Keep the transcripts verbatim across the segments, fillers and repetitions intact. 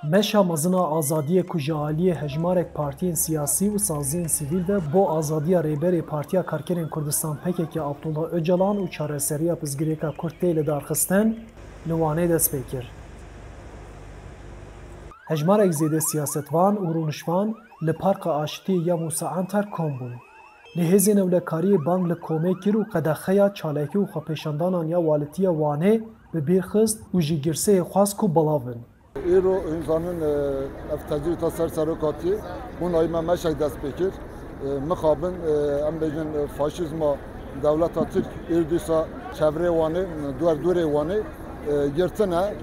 Meşa mezin a azadiyê ku ji aliyê hejmarek partiyên siyasî û saziyên sivîl ve bo azadiya Rêberê Partiya Karkerên Kurdistan P K K Abdullah Ocalan û çareseriya pirsgirêka Kurd tê lidarxistin, li Wanê dest pê kir. Hejmarek zêde siyasetvan û rûnişvan li Parka Aştiyê ya Mûsa Anter kom bûn. Lê hêzên ewlekariyê bang li komê kir û qedexeya çalakî û xwepêşandanan ya Walitiya Wanê bi bîr xist û ji girseyê xwest ku belav bin. Îro hûn zanin, e, ev tecrîta ser serok hatiye, bûn ayî me meşek dest pê kir. E, mixabin, e, em bêjin, e, faşîzma dewleta Tirk, îro dîsa çevrê Wanê, duwer dûrê Wanê, e, girtine.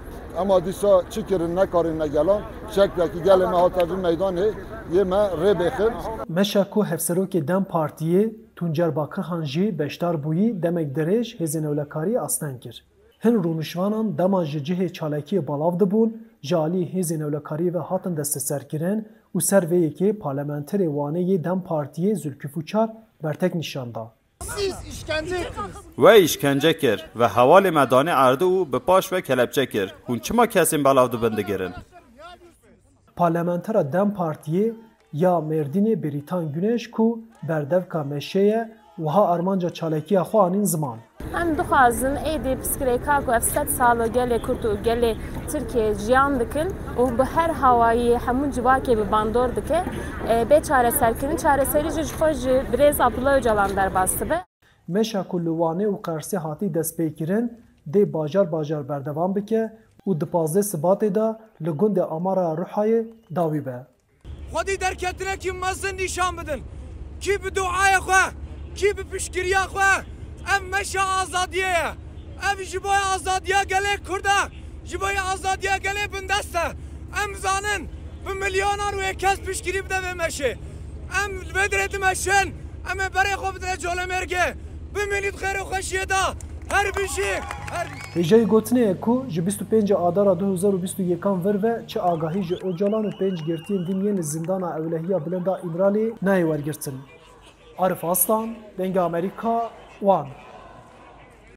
Ema dîsa çi kirin, nekarin ne gelan. Şeklekî gelê me hate vî meydanê, yê me rê bêxin. Meşa ku hevserokê dem Partiyê, Tuncer Bakirhan jî beşdar bûyî, demek dirêj hêzên ewlekariyê asteng kir. Hin rûnişvanan dema ji cihê çalakiyê belav dibûn, ji alî hêzên ewlekariyê ve hatin desteserkirin û ser vê yekê parlamenterê Wanê yê dem Partiyê Zülküf Uçar bertek nîşan da. Siz işkence ettiniz. We îşkence kir, we hevalê me danê erdê û bi paş ve kelepçe kir. Hûn çima kesên belav dibin digirin? Parlamentera dem Partiyê ya Mêrdînê Bêrîtan Güneş ku berdevka meşê ye, wiha armanca çalakiya xwe anîn ziman. Em dixwazin êdî pirsgirêka ku ev sed sal e gelê Kurd û gelê Tirkiyê jiyan dikin û bi her hawayî hemû civakê bi bandor dike, e, bê çareserkirin. Çareserî jî ji xwe ji birêz Abdullah Ocalan derbas dibe. Meşa ku li Wanê û Qersê hatî destpêkirin, dê bajar bajar berdewam bike û di pazdeh Sibatê de li gundê Amara Ruhayê dawî be. Xwedî derketinekî mezin nîşan bidin. Kî bi duayê xwe, kî bi piştgiriya xwe. Ev meşa azadiyê ye. Ev ji bo azadiya gelê Kurd e, ji bo azadiya gelê bindest e. Em zanin, bi milyonan wê kes piştgirî bide vê meşê. Em li vê dirê dimeşin, em ê berê xwe bidine Colemêrgê. Bimînît xêr û xweşiyê de. Her bijî, her bijî. Hêjayî gotinê ye ku ji bîst û pênc Adara du hezar û bîst û yekan vir ve çi agahî ji Ocalan û pênc girtiyên din yên li Zindana Ewlehiya Bilind a Îmraliyê nayê wergirtin. Arif Aslan, Dengê Amerîka, Wan.